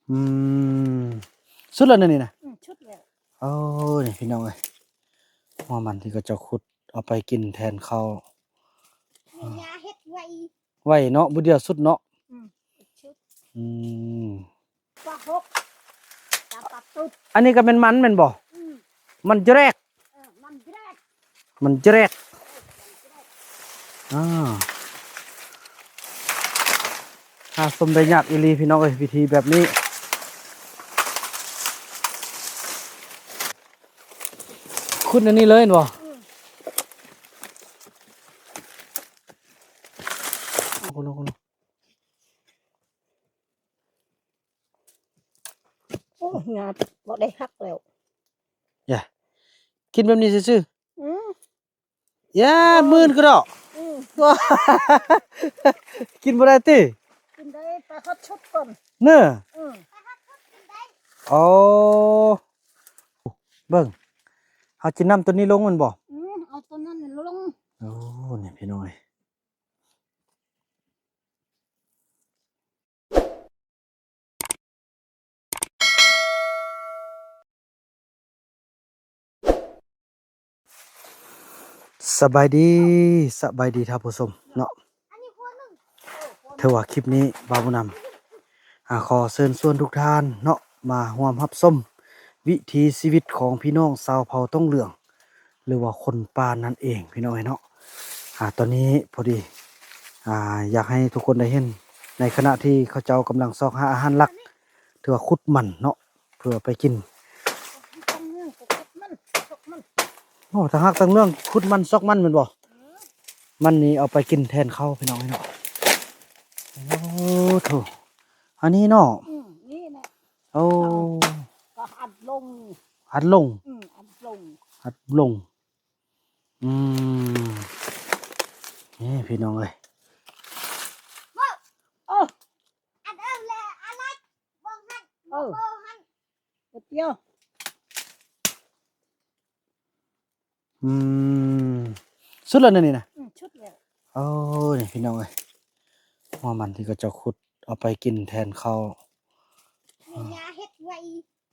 ອືມ ສຸດແລ້ວນີ້ນະ? ອືມ ສຸດແລ້ວ. ໂອ້ ນີ້ພີ່ນ້ອງເອີຍ ຫົວມັນທີ່ເຂົາເຈົ້າຂຸດເອົາໄປກິນແທນເຂົ້າ. ແມ່ຍ່າເຮັດໄວ ໄວເນາະ ມື້ດຽວສຸດເນາະ. ອືມ ສຸດ. ອືມ ປາຫົກ ປາ ປາຕຸດ. ອັນນີ້ກໍແມ່ນມັນແມ່ນບໍ່? ອືມ ມັນຈະແລກ ເອີ ມັນຈະແລກ ມັນຈະແລກ. ອ່າ ຫາຊົມໄດ້ຍາກອີ່ຫຼີພີ່ນ້ອງເອີຍ ວິທີແບບນີ້. ຂຸດອັນນີ້ເລີຍແມ່ນບໍ່? ອືມ ໂອ້ຍ ງາບໍ່ໄດ້ຫັກແລ້ວ. ຢ່າ ກິນແບບນີ້ຊື່ໆ. ອືມ ຢ່າ ໂອ້ຍ ມື່ນກະດອກ. ອືມ ກິນບໍ່ໄດ້ຕິ? ກິນໄດ້ ໄປຮອດຊຸດກ່ອນເນີ. ອືມ ໂອ້ ເບິ່ງ ເຮົາຊິນຳຕົວນີ້ລົງແມ່ນບໍ່? ອືມ ເອົາຕົວນັ້ນລົງ. ໂອ້ ນີ້ພີ່ນ້ອງເອີຍ. ສະບາຍດີ ສະບາຍດີທ່ານຜູ້ຊົມເນາະ. ຖືວ່າຄລິບນີ້ບ່າວບຸນນຳ ອາ ຂໍເຊີນຊວນທຸກທ່ານເນາະ ມາຮ່ວມຮັບຊົມວິຖີຊີວິດຂອງພີ່ນ້ອງຊາວເຜົ່າຕົງເຫຼືອງ ຫຼືວ່າຄົນປ່ານັ້ນເອງ ພີ່ນ້ອງເອີຍເນາະ. ອາ ຕອນນີ້ພໍດີ ອາ ຢາກໃຫ້ທຸກຄົນໄດ້ເຫັນ ໃນຂະນະທີ່ເຂົາເຈົ້າກຳລັງຊອກຫາອາຫານຫຼັກ ຖືວ່າຂຸດມັນເນາະ ເພື່ອໄປກິນ. ໂອ້ ທັງຮັກທັງເລື່ອງ ຂຸດມັນຊອກມັນແມ່ນບໍ່? ມັນນີ້ເອົາໄປກິນແທນເຂົ້າ ພີ່ນ້ອງເອີຍເນາະ. ໂອ້ໂທ້ ອັນນີ້ເນາະ. ອືມ ນີ້ແຫຼະ. ໂອ້ ກໍອັດລົງ ອັດລົງ. ອືມ ອັດລົງ ອັດລົງ. ອືມ ນີ້ພີ່ນ້ອງເອີຍ. ໂອ້ ອັນເອີແລະ ອາລັກ ເບິ່ງຫັ້ນ ເອີ ເບິ່ງຫັ້ນ ເປັດດຽວ. ອືມ ສຸດແລ້ວນີ້ນະ? ອືມ ສຸດແລ້ວ. ໂອ້ ນີ້ພີ່ນ້ອງເອີຍ ຫົວມັນທີ່ເຂົາເຈົ້າຂຸດເອົາໄປກິນແທນເຂົ້າ. ແມ່ຍ່າເຮັດໄວ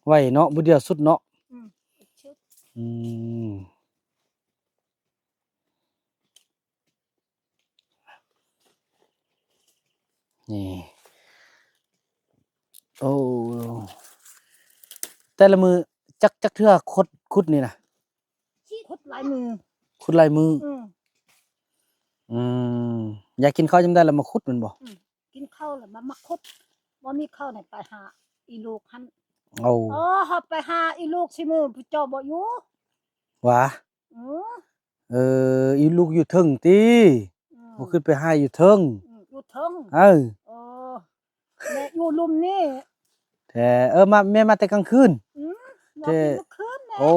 ໄວເນາະ ມື້ດຽວສຸດເນາະ. ອືມ ສຸດ. ອືມ ນີ້ ໂອ້ ແຕ່ລະມື້ຈັກ ຈັກເທື່ອຂຸດ ຂຸດນີ້ນະ? ຂຸດຫຼາຍມື້ ຂຸດຫຼາຍມື້. ອືມ ອືມ ຢາກກິນເຂົ້າຍາມໃດລະມາຂຸດແມ່ນບໍ່? ອືມ ກິນເຂົ້າລະມາ ມາຂຸດ ບໍ່ມີເຂົ້ານີ້ໄປຫາອີລູກຫັ້ນ. ໂອ້ ເຮົາໄປຫາອີລູກຊິມື້ ຜູ້ເຈົ້າບໍ່ຢູ່ຫວາ? ອືມ ເອີ ອີລູກຢູ່ເທິງຕິ? ອືມ ບໍ່ຂຶ້ນໄປຫາຢູ່ເທິງ. ອືມ ຢູ່ເທິງ. ເອີ ເອີ ແມ່ຢູ່ລຸ່ມນີ້ແທ້. ເອີ ມາ ແມ່ມາແຕ່ກາງຄືນ. ອືມ ມາແຕ່ມື້ຄືນແຫຼະ. ໂອ້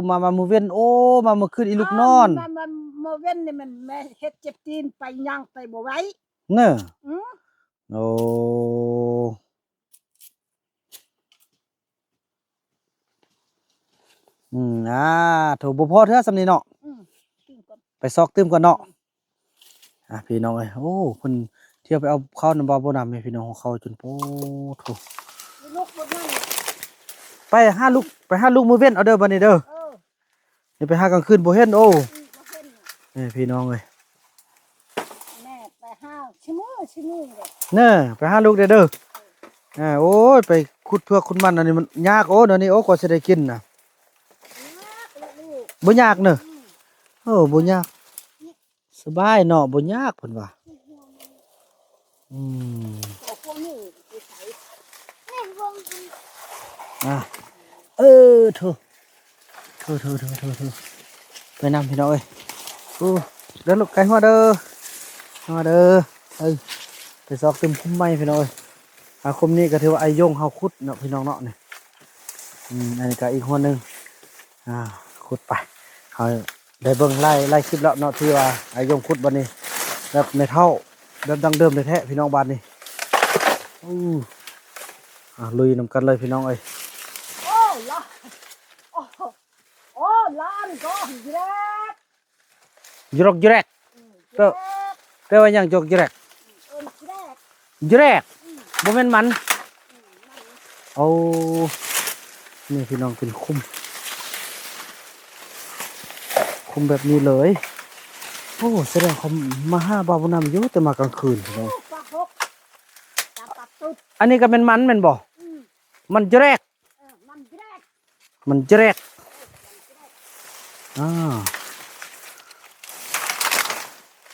ມາ ມາມື້ເວັນ. ໂອ້ ມາມື້ຄືນອີລູກນອນ. ມາ ມາມື້ເວັນນີ້ແມ່ນແມ່ເຮັດເຈັບຕີນ ໄປຍ່າງໄປບໍ່ໄຫວເນີ. ອືມ ໂອ້ ອືມ ອ່າ ໂຖ ບໍ່ພໍເທື່ອສ່ຳນີ້ເນາະ. ອືມ ຕື່ມກ່ອນ ໄປຊອກຕື່ມກ່ອນເນາະ. ອືມ ອ່າ ພີ່ນ້ອງເອີຍ ໂອ້ ເພິ່ນທ່ຽວໄປເອົາເຂົ້ານຳບ່າວບຸນນຳ ແມ່ພີ່ນ້ອງ ເຂົ້າຈົນ ໂອ້ໂຖ ໄປຫາລູກ ໄປຫາລູກມື້ເວັນເອົາເດີ ບັດນີ້ເດີ. ເອີ ນີ້ໄປຫາກາງຄືນບໍ່ເຫັນ. ໂອ້ ອືມ ບໍ່ເຫັນ. ນີ້ພີ່ນ້ອງເອີຍ ແມ່ໄປຫາຊິມື້ ຊິມື້ເດີ ເນີ ໄປຫາລູກເດີ ເດີ. ອ່າ ໂອ້ຍ ໄປຂຸດເຜືອກຂຸດມັນ ອັນນີ້ມັນຍາກ. ໂອ້ ແນວນີ້ ໂອ້ ກວ່າຊິໄດ້ກິນນະ ຍາກລະລູກ ບໍ່ຍາກເນີ. ອືມ ເອີ ບໍ່ຍາກ ສະບາຍເນາະ ບໍ່ຍາກເພິ່ນວ່າ. ອືມ ອ່າ ເອີ ໂຖ ໂຖ ໄປນຳພີ່ນ້ອງເອີຍ. ໂອ້ ເດີລູກ ໄກ່ຫົວເດີ ຫົວເດີ. ເອີ ໄປຊອກຕື່ມຄຸ້ມໃໝ່ພີ່ນ້ອງເອີຍ. ອ່າ ຄຸ້ມນີ້ກໍຖືວ່າອ້າຍຍົງເຮົາຂຸດເນາະ ພີ່ນ້ອງເນາະ. ນີ້ ອືມ ອັນນີ້ກໍອີກຫົວໜຶ່ງ ອ່າ ຂຸດໄປ. ເຮົາໄດ້ເບິ່ງຫຼາຍ ຫຼາຍຄລິບແລ້ວເນາະ ທີ່ວ່າອ້າຍຍົງຂຸດ. ບັດນີ້ແບບແມ່ເຖົ້າ ແບບດັ້ງເດີມແທ້ໆ ພີ່ນ້ອງ. ບາດນີ້ ໂອ້ ອ່າ ລຸຍນຳກັນເລີຍ ພີ່ນ້ອງເອີຍ. ໂອ້ ລະ ໂອ້ ໂອ້ ລານກໍແລກ ຢຣອກຢແຣກ. ອືມ ແປ ຢແຣກ ແປວ່າຫຍັງ? ຢອກຢແຣກ ເອີ້ນຢແຣກ ຢແຣກ. ອືມ ບໍ່ແມ່ນມັນ ອືມ ມັນ ໂອ້ ນີ້ພີ່ນ້ອງ ເປັນຂຸມ ຂຸມແບບນີ້ເລີຍ. ໂອ້ ສະແດງເຂົາມາຫາບ່າວບຸນນຳຢູ່ ແຕ່ມາກາງຄືນພີ່ນ້ອງ. ປາຫົກ ປາຕຸດ. ອັນນີ້ກໍແມ່ນມັນແມ່ນບໍ່? ອືມ ມັນແຈກ ເອີ ມັນແຈກ ມັນແຈກ ອ່າ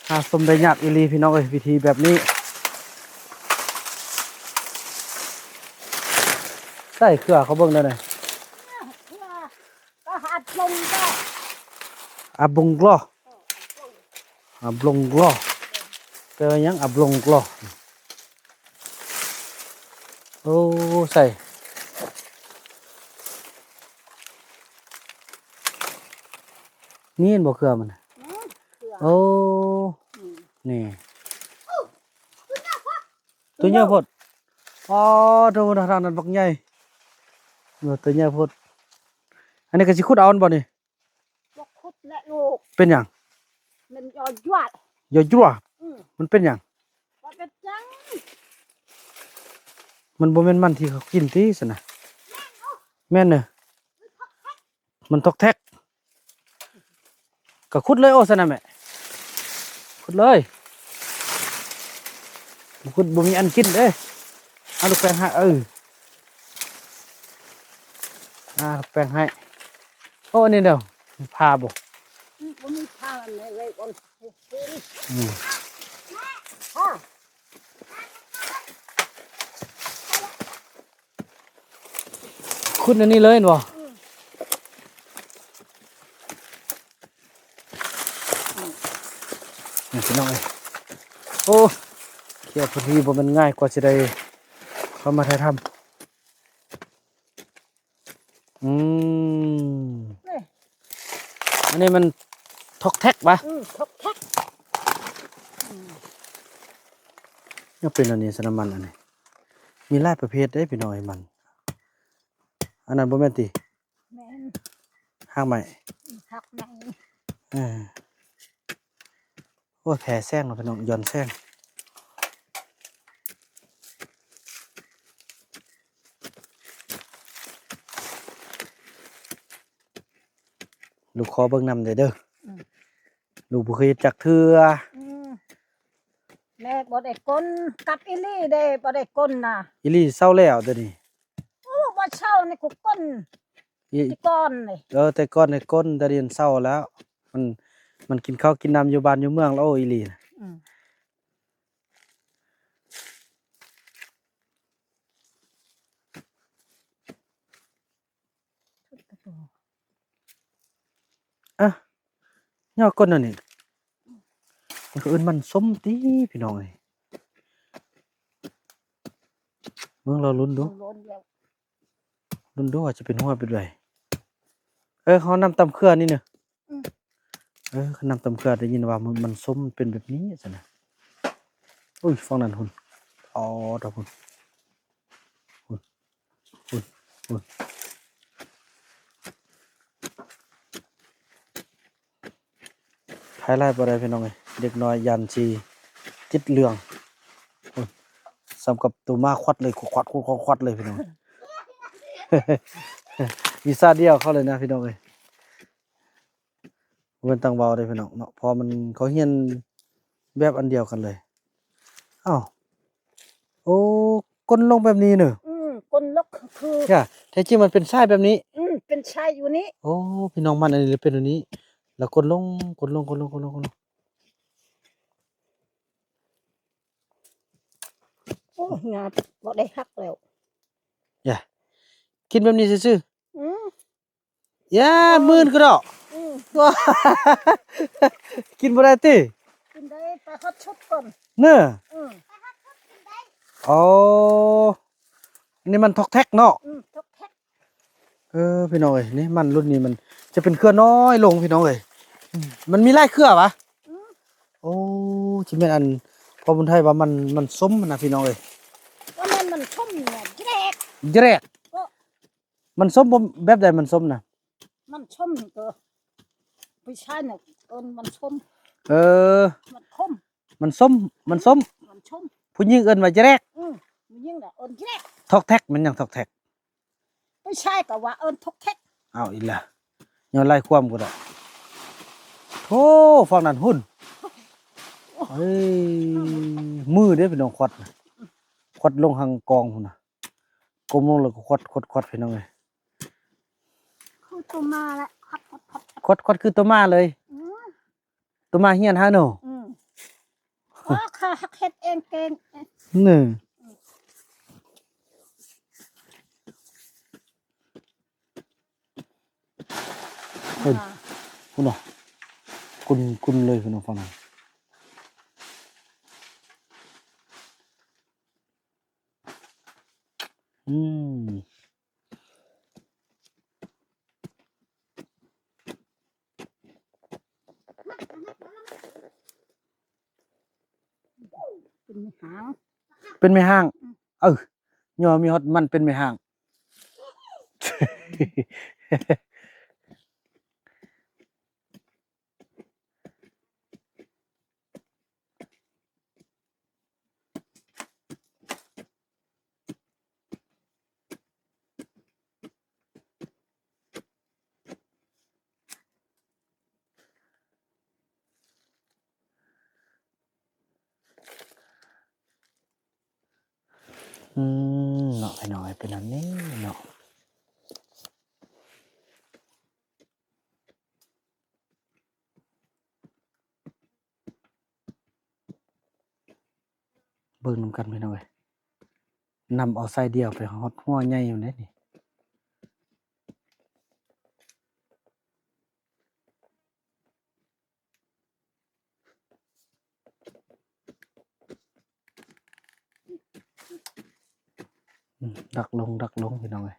ຫາຊົມໄດ້ຍາກອີ່ຫຼີພີ່ນ້ອງເອີຍ ວິທີແບບນີ້. ໃສ່ເຄືອເຂົາເບິ່ງແດ່ນີ້ ເຄືອກໍຫາຊົມກໍ ອາບົງກລໍ ອາບົງກລໍ ແປວ່າຫຍັງ? ອາບົງກລໍ. ໂອ້ ໃສ່ ນີ້ເຫັນບໍ່ເຄືອມັນ? ແມ່ນເຄືອ. ໂອ້ ອືມ ນີ້ ໂຕໃຫຍ່ໂພດ. ອໍ ໂຕທາງນັ້ນບັກໃຫຍ່ ເອີ ໂຕໃຫຍ່ໂພດ. ອັນນີ້ກໍຊິຂຸດເອົາມັນບໍ່ນີ້? ບໍ່ຂຸດແຫຼະລູກ. ເປັນຫຍັງ? ມັນຍໍຢວດ ຍໍຢວດ. ອືມ ມັນເປັນຫຍັງ? ບໍ່ເປັນຫຍັງ. ມັນບໍ່ແມ່ນມັນທີ່ເຂົາກິນຕິຊັ້ນນະ? ແມ່ນເນາະ ແມ່ນເນາະ ມັນທອກແທກ ມັນທອກແທກ. ກໍຂຸດເລີຍ ໂອ້ ຊັ້ນນະແມ່ ຂຸດເລີຍ. ບໍ່ຂຸດບໍ່ມີອັນກິນເດ້. ເອົາລູກແປ້ງໃຫ້ ເອີ ອ່າ ລູກແປ້ງໃຫ້. ໂອ້ ອັນນີ້ເດີ ມີຜ້າບໍ່? ອືມ ບໍ່ມີຜ້າ ອັນນີ້ໄວ້ກ່ອນ. ອືມ ອ່າ ຂຸດອັນນີ້ເລີຍແມ່ນບໍ່? ອືມ ນີ້ພີ່ນ້ອງເອີຍ ໂອ້ ເຂດພື້ນທີ່ບໍ່ແມ່ນງ່າຍກວ່າຊິໄດ້ເຂົ້າມາຖ່າຍທຳ. ອືມ ນີ້ ອັນນີ້ມັນທອກແທກປະ? ອືມ ທອກແທກ. ອືມ ຍັງເປັນອັນນີ້ຊະ ນ້ຳມັນອັນນີ້ ມີຫຼາຍປະເພດເດ້ພີ່ນ້ອງເອີຍ ມັນ ອັນນັ້ນບໍ່ແມ່ນຕິ? ແມ່ນ ຮາກໄມ້ ອືມ ຮາກໄມ້ ເອີ. ໂອ້ຍ ແຜ່ແສງເນາະພີ່ນ້ອງ ຢ່ອນແສງ. ລູກຂໍເບິ່ງນຳແດ່ເດີ ອືມ ລູກບໍ່ເຄີຍເຮັດຈັກເທື່ອ. ອືມ ແມ່ບໍ່ໄດ້ກົນ ກັບອີ່ຫຼີເດ້ ບໍ່ໄດ້ກົນນະ ອີ່ຫຼີເຊົາແລ້ວດຽວນີ້. ໂອ້ ບໍ່ເຊົານີ້ກູກົນ ອີ ແຕ່ກ່ອນນີ້ ເອີ ແຕ່ກ່ອນນີ້ກົນ ດຽວນີ້ເຊົາແລ້ວ ມັນ ມັນກິນເຂົ້າກິນນ້ຳຢູ່ບ້ານຢູ່ເມືອງແລ້ວ ໂອ້ ອີ່ຫຼີນະ. ອືມ ອ່ະ ຍອດກົ້ນອັນນີ້ ມັນກໍເອີ້ນມັນສົ້ມຕິພີ່ນ້ອງເອີຍ. ເບິ່ງລໍລຸ້ນດູ ລຸ້ນດູວ່າຈະເປັນຫົວເປັນໃດ. ເອີ ເຮົານຳຕຳເຂືອນີ້ເນີ່ຍ. ອືມ ເອີ ຄັນນຳຕຳເຂືອໄດ້ຍິນວ່າມັນ ມັນສົ້ມເປັນແບບນີ້ຊັ້ນນະ. ໂອ້ຍ ຝັ່ງນັ້ນພຸ້ນ ອໍ ດອກພຸ້ນ ພຸ້ນ ພຸ້ນ ພຸ້ນ. ຖ່າຍຫຼາຍບໍ່ໄດ້ພີ່ນ້ອງເອີຍ ເດັກນ້ອຍຢ້ານຊິຕິດເລື່ອງ. ໂອ້ຍ ສ່ຳກັບໂຕໝາຂວັດເລີຍ ຂວັດ ຂວັດ ຂວັດ ຂວັດເລີຍພີ່ນ້ອງ. ວິຊາດຽວເຂົາເລີຍນະພີ່ນ້ອງເອີຍ. ບໍ່ແມ່ນຕັ້ງເວົ້າເດ້ພີ່ນ້ອງເນາະ ເພາະວ່າມັນ ເຂົາຮຽນແບບອັນດຽວກັນເລີຍ. ອ້າວ ໂອ້ ກົ້ນລົງແບບນີ້ເນີ. ອືມ ກົ້ນລົງຄື ແທ້ຈິງມັນເປັນຊາຍແບບນີ້. ອືມ ເປັນຊາຍຢູ່ນີ້. ໂອ້ ພີ່ນ້ອງ ມັນອັນນີ້ເປັນແບບນີ້ ແລ້ວກົ້ນລົງ ກົ້ນລົງ ກົ້ນລົງ ກົ້ນລົງ ກົ້ນລົງ. ໂອ້ ຫຍ້າບໍ່ໄດ້ຫັກແລ້ວ. ຢ່າ ກິນແບບນີ້ຊື່ໆ. ອືມ ຢ່າ ມື່ນກະດອກ. ອືມ ກິນບໍ່ໄດ້ຕິ? ກິນໄດ້ ໄປຮອດຊຸດກ່ອນເນີ. ອືມ ອໍ ອັນນີ້ມັນທອກແທກເນາະ. ອືມ ທອກແທກ. ເອີ ພີ່ນ້ອງເອີຍ ນີ້ມັນລຸ້ນນີ້ມັນຈະເປັນເຄືອນ້ອຍລົງພີ່ນ້ອງເອີຍ. ອືມ ມັນມີຫຼາຍເຄືອຫວາ? ອືມ ໂອ້ ຊິແມ່ນອັນພໍ່ບຸນໄທວ່າມັນ ມັນສົ້ມຫັ້ນນະພີ່ນ້ອງເອີຍ. ກໍແມ່ນມັນສົ້ມນະ ແຈກ ແຈກ. ມັນສົ້ມບໍ່ ແບບໃດມັນສົ້ມນະ? ມັນສົ້ມນີ້ກໍ ຜູ້ຊາຍນະເອີ້ນມັນສົ້ມ. ເອີ ມັນຂົມ ມັນສົ້ມ ມັນສົ້ມ ມັນສົ້ມ. ຜູ້ຍິງເອີ້ນວ່າແຈກ. ອືມ ຜູ້ຍິງນະເອີ້ນແຈກ. ທອກແທກ ແມ່ນຫຍັງທອກແທກ? ໃຊ່ ກໍວ່າເອີ້ນທົກເທັກ. ເອົາອີກແລ້ວ ຍ້ອນຫຼາຍຄວາມກໍໄດ້. ໂທ້ ຝັ່ງນັ້ນຫຸ້ນ ເອີຍ ມືເດ້ພີ່ນ້ອງ ຂວັດນະ ຂວັດລົງຫາງກອງພຸ້ນນະ ກົ້ມລົງແລ້ວກໍຂວັດ ຂວັດ ຂວັດ ພີ່ນ້ອງເອີຍ. ຄືຕົວໝາແຫຼະ ຂວັດ ຂວັດ ຂວັດ ຂວັດ ຂວັດຄືຕົວໝາເລີຍ. ອືມ ຕົວໝາຮຽນຫາໜູ. ອືມ ອໍ ຂ້າຮັກເຮັດເອງເກັ່ງ. ນີ້ ເພິ່ນ ອ່າ ພຸ້ນນະ ກຸນ ກຸນເລີຍພຸ້ນນະ ຝັ່ງນັ້ນ. ອືມ ເປັນແມ່ຮ້າງ ເປັນແມ່ຮ້າງ. ອືມ ເອີ ຍໍມີຮອດມັນເປັນແມ່ຮ້າງ. ອືມ ເນາະ ພີ່ນ້ອງເອີຍ ເປັນອັນນີ້ເນາະ. ເບິ່ງນຳກັນພີ່ນ້ອງເອີຍ ນຳເອົາສາຍດຽວໄປຮອດຫົວໃຫຍ່ພຸ້ນເດ້ນີ້. ອືມ ດັກລົງ ດັກລົງ ພີ່ນ້ອງເອີຍ.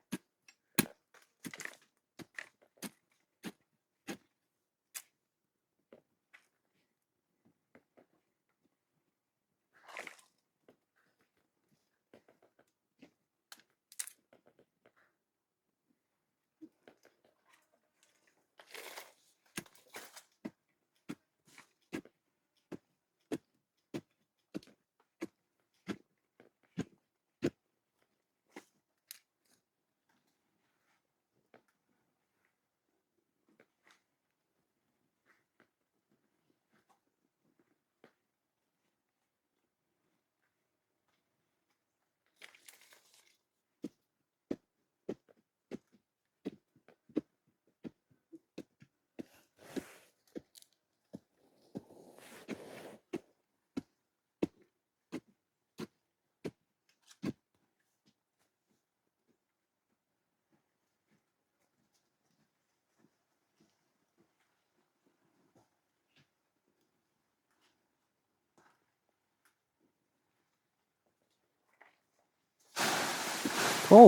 ໂອ້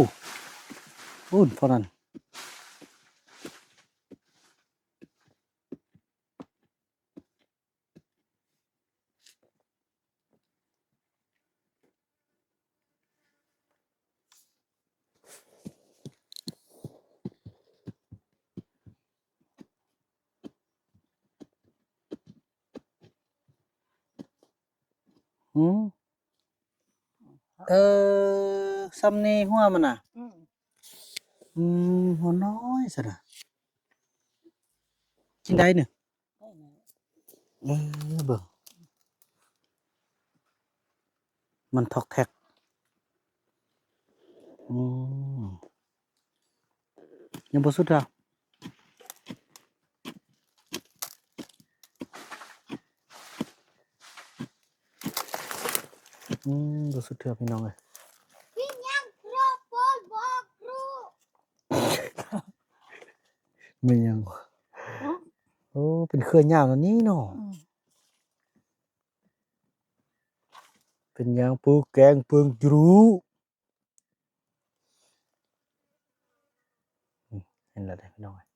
ໂອ້ ພໍນັ້ນ. ຫືມ ເອີ ຊ່ຳນີ້ຫົວມັນນະ. ອືມ ອືມ ຫົວນ້ອຍຊັ້ນນະ ກິນໄດ້ນີ້. ເອີ ເບິ່ງ ມັນທອກແທັກ. ອືມ ຍັງບໍ່ສຸດເທື່ອ. ອືມ ບໍ່ສຸດເທື່ອ ພີ່ນ້ອງເອີຍ. ແມ່ນຫຍັງ? ໂອ້ ເປັນເຄືອຍາວແນວນີ້ເນາະ. ອືມ ເປັນຫຍັງປູແກງເປິງຈຣູ. ອືມ ເຫັນແລ້ວເດ້ພີ່ນ້ອງເອີຍ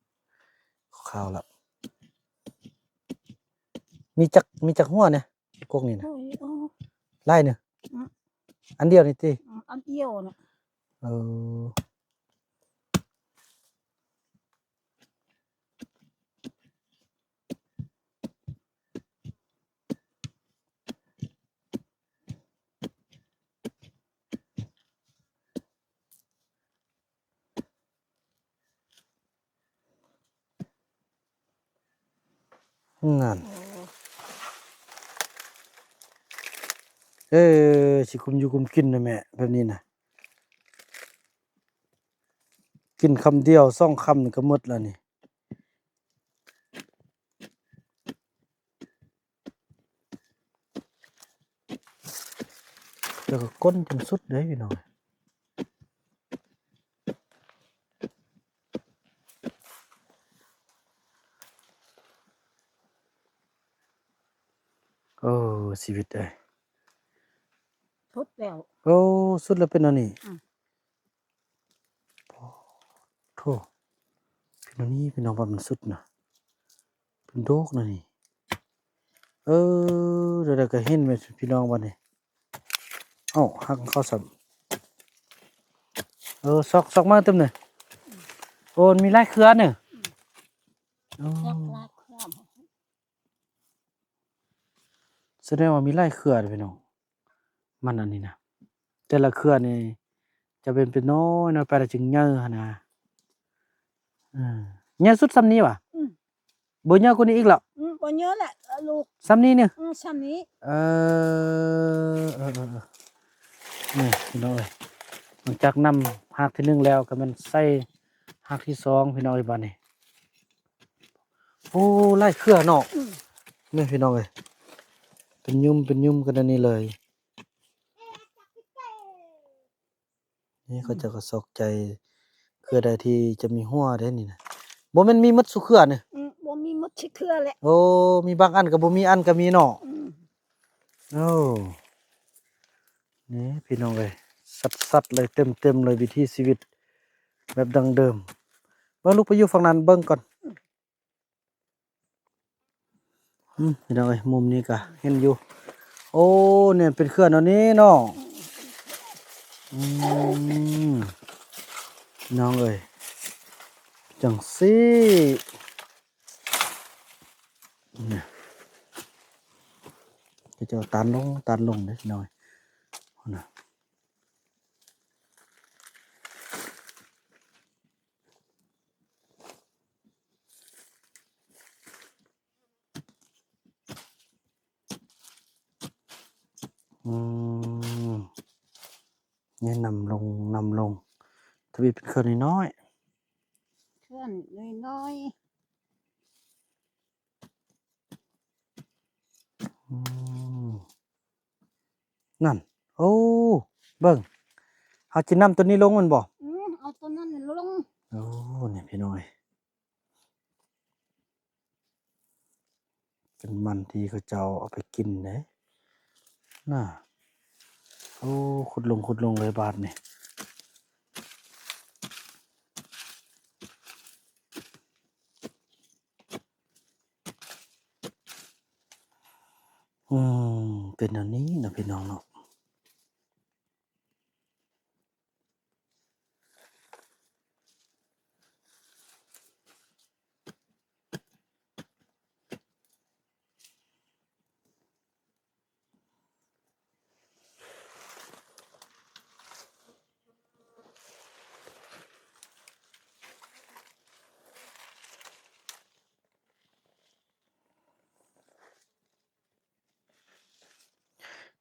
ຂາວແລ້ວ. ມີຈັກ ມີຈັກຫົວນີ້ ກົກນີ້ນະ? ໂອ້ຍ ໂອ້ ຫຼາຍນີ້. ອືມ ອັນດຽວນີ້ຕິ? ອືມ ອັນດຽວນະ. ເອີ. ອ ນັ້ນ ເອີ ຊິກຸມຢູ່ກຸມກິນນະແມ່ ແບບນີ້ນະ ກິນຄຳດຽວສອງຄຳນີ້ກໍໝົດແລ້ວນີ້. ແລ້ວກໍກົ້ນຈົນສຸດເດ້ພີ່ນ້ອງ. ໂອ້ ຊີວິດເອີຍ ສຸດແລ້ວ. ໂອ້ ສຸດແລ້ວເປັນແນວນີ້. ອືມ ໂອ້ໂທ້ ເປັນແນວນີ້ພີ່ນ້ອງ ວ່າມັນສຸດນະ ເປັນໂດກນະນີ້. ເອີ ດຽວໃດກໍເຫັນແມ່ນພີ່ນ້ອງບັດນີ້. ເອົ້າ ຫັກເຂົ້າຊ້ຳ. ເອີ ຊອກ ຊອກມາຕື່ມນີ້. ໂອ້ ມັນມີຫຼາຍເຄືອນີ້. ອືມ ໂອ້ ຊອກຫຼາຍເຄືອ. ສະແດງວ່າມີຫຼາຍເຄືອເດ້ພີ່ນ້ອງ ມັນອັນນີ້ນະ ແຕ່ລະເຄືອນີ້ຈະເປັນ ເປັນນ້ອຍໆ ໄປແລ້ວຈຶ່ງໃຫຍ່ຫັ້ນນະ. ເອີ ໃຫຍ່ສຸດສ່ຳນີ້ຫວາ? ອືມ ບໍ່ໃຫຍ່ກວ່ານີ້ອີກແລ້ວ? ອືມ ບໍ່ໃຫຍ່ແຫຼະ ເອີ ລູກ ສ່ຳນີ້ນີ້. ອືມ ສ່ຳນີ້. ເອີ ເອີ ເອີ ເອີ ນີ້ພີ່ນ້ອງເອີຍ ຫຼັງຈາກນຳຮາກທີໜຶ່ງແລ້ວ ກໍແມ່ນໃສ່ຮາກທີສອງ ພີ່ນ້ອງເອີຍ ບາດນີ້. ໂອ້ ຫຼາຍເຄືອເນາະ. ອືມ ນີ້ພີ່ນ້ອງເອີຍ ເປັນຫຍຸ່ມ ເປັນຫຍຸ່ມກັນອັນນີ້ເລີຍ. ນີ້ເຂົາເຈົ້າກໍຊອກໃຈເຄືອໃດທີ່ຈະມີຫົວເດ້ນີ້ນະ. ບໍ່ແມ່ນມີໝົດສູ່ເຄືອນີ້? ອືມ ບໍ່ມີໝົດສູ່ເຄືອແຫຼະ. ໂອ້ ມີບາງອັນກໍບໍ່ມີ ອັນກໍມີເນາະ. ອືມ ໂອ້ ນີ້ພີ່ນ້ອງເອີຍ ຊັດໆ ເລີຍ ເຕັມໆ ເລີຍ ວິຖີຊີວິດແບບດັ້ງເດີມ. ເບິ່ງລູກໄປຢູ່ຝັ່ງນັ້ນເບິ່ງກ່ອນ. ອືມ ພີ່ນ້ອງເອີຍ ມຸມນີ້ກະເຫັນຢູ່. ໂອ້ ນີ້ເປັນເຂື່ອນແນວນີ້ເນາະ. ອືມ ພີ່ນ້ອງເອີຍ ຈັ່ງຊີ້ ນີ້ ເຂົາເຈົ້າຕັນລົງ ຕັນລົງເດ້ພີ່ນ້ອງເອີຍ ພຸ້ນນະ. ອືມ ນີ້ນຳລົງ ນຳລົງ ທະວີເປັນເຂື່ອນນ້ອຍໆ ເຂື່ອນນ້ອຍໆ. ອືມ ນັ້ນ ໂອ້ ເບິ່ງ ເຮົາຊິນຳຕົວນີ້ລົງແມ່ນບໍ່? ອືມ ເອົາຕົວນັ້ນລົງ. ໂອ້ ນີ້ພີ່ນ້ອງເອີຍ ເປັນມັນທີ່ເຂົາເຈົ້າເອົາໄປກິນເດ້ນະ. ໂອ້ ຂຸດລົງ ຂຸດລົງເລີຍບາດນີ້. ອືມ ເປັນແນວນີ້ນະພີ່ນ້ອງເນາະ.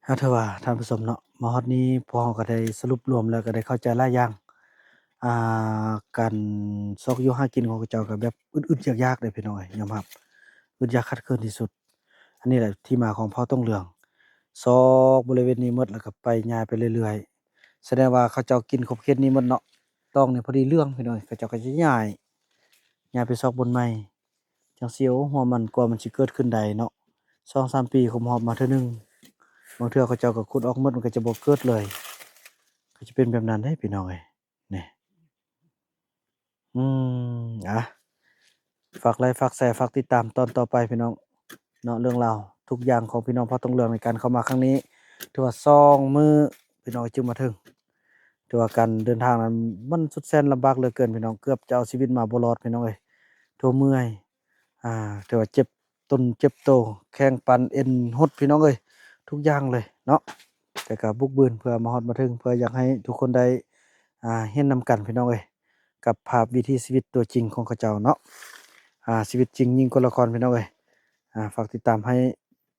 ອາ ຖືວ່າທ່ານຜູ້ຊົມເນາະ ມາຮອດນີ້ພວກເຮົາກໍໄດ້ສະຫຼຸບລວມແລ້ວ ກໍໄດ້ເຂົ້າໃຈຫຼາຍຢ່າງ. ອ່າ ການຊອກຢູ່ຫາກິນຂອງເຂົາເຈົ້າກໍແບບອຶດໆຢາກໆເດ້ພີ່ນ້ອງເອີຍ ຍອມຮັບ ອຶດຢາກຂາດເຂີນທີ່ສຸດ. ອັນນີ້ແຫຼະທີ່ມາຂອງເຜົ່າຕົງເຫຼືອງ ຊອກບໍລິເວນນີ້ໝົດ ແລ້ວກໍໄປ ຍ້າຍໄປເລື້ອຍໆ. ສະແດງວ່າເຂົາເຈົ້າກິນຂອບເຂດນີ້ໝົດເນາະ ຕອງນີ້ພໍດີເຫຼືອງພີ່ນ້ອງເອີຍ ເຂົາເຈົ້າກໍຈະຍ້າຍ ຍ້າຍໄປຊອກບ່ອນໃໝ່. ຈັ່ງຊີ້ ໂອ້ ຫົວມັນກວ່າມັນຊິເກີດຂຶ້ນໄດ້ເນາະ ສອງສາມປີຄົມຮອບມາເທື່ອໜຶ່ງ. ບາງເທື່ອເຂົາເຈົ້າກໍຂຸດອອກໝົດ ມັນກໍຈະບໍ່ເກີດເລີຍ ກໍຈະເປັນແບບນັ້ນເດ້ພີ່ນ້ອງເອີຍ ນີ້. ອືມ ອ່າ ຝາກໄລ ຝາກແຊ ຝາກຕິດຕາມຕອນຕໍ່ໄປພີ່ນ້ອງເນາະ. ເລື່ອງລາວທຸກຢ່າງຂອງພີ່ນ້ອງເຜົ່າຕົງເຫຼືອງໃນການເຂົ້າມາຄັ້ງນີ້ ຖືວ່າສອງມື້ພີ່ນ້ອງຈຶ່ງມາເຖິງ. ຖືວ່າການເດີນທາງນັ້ນມັນສຸດແສນລຳບາກເຫຼືອເກີນພີ່ນ້ອງ ເກືອບຈະເອົາຊີວິດມາບໍ່ລອດພີ່ນ້ອງເອີຍ ໂທ້ ເມື່ອຍ ອ່າ ຖືວ່າເຈັບຕົນເຈັບໂຕ ແຂ້ງປັນເອັນຫົດພີ່ນ້ອງເອີຍ ທຸກຢ່າງເລີຍເນາະ. ແຕ່ກໍບຸກບືນເພື່ອມາຮອດມາເຖິງ ເພື່ອຢາກໃຫ້ທຸກຄົນໄດ້ ອ່າ ເຫັນນຳກັນພີ່ນ້ອງເອີຍ ກັບພາບວິຖີຊີວິດຕົວຈິງຂອງເຂົາເຈົ້າເນາະ. ອ່າ ຊີວິດຈິງຍິ່ງກວ່າລະຄອນພີ່ນ້ອງເອີຍ. ອ່າ ຝາກຕິດຕາມໃຫ້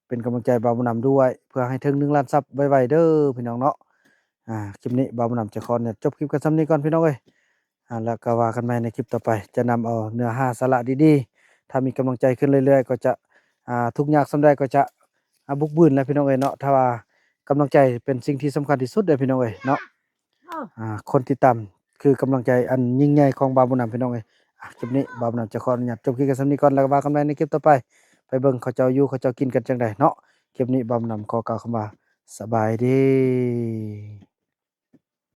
ເປັນກຳລັງໃຈບ່າວບຸນນຳດ້ວຍ ເພື່ອໃຫ້ເຖິງໜຶ່ງລ້ານຊັບໄວໆເດີພີ່ນ້ອງເນາະ. ອ່າ ຄລິບນີ້ບ່າວບຸນນຳຈະຂໍອະນຸຍາດຈົບຄລິບກັນສ່ຳນີ້ກ່ອນພີ່ນ້ອງເອີຍ. ອ່າ ແລ້ວກໍວ່າກັນໃໝ່ໃນຄລິບຕໍ່ໄປ ຈະນຳເອົາເນື້ອຫາສາລະດີໆ ຖ້າມີກຳລັງໃຈຂຶ້ນເລື້ອຍໆ ກໍຈະ ອ່າ ທຸກຍາກສ່ຳໃດກໍຈະ ອ່າ ບຸກບືນແຫຼະພີ່ນ້ອງເອີຍເນາະ. ຖ້າວ່າກຳລັງໃຈເປັນສິ່ງທີ່ສຳຄັນທີ່ສຸດເດີພີ່ນ້ອງເອີຍເນາະ. ອ່າ ຄົນຕິດຕາມຄືກຳລັງໃຈອັນຍິ່ງໃຫຍ່ຂອງບ່າວບຸນນຳພີ່ນ້ອງເອີຍ. ອ່າ ຄລິບນີ້ບ່າວບຸນນຳຈະຂໍອະນຸຍາດຈົບຄລິບກັນສ່ຳນີ້ກ່ອນ ແລ້ວກໍວ່າກັນໃໝ່ໃນຄລິບຕໍ່ໄປ ໄປເບິ່ງເຂົາເຈົ້າຢູ່ເຂົາເຈົ້າກິນກັນຈັ່ງໃດເນາະ. ຄລິບນີ້ບ່າວບຸນນຳຂໍກ່າວຄຳວ່າ ສະບາຍດີ.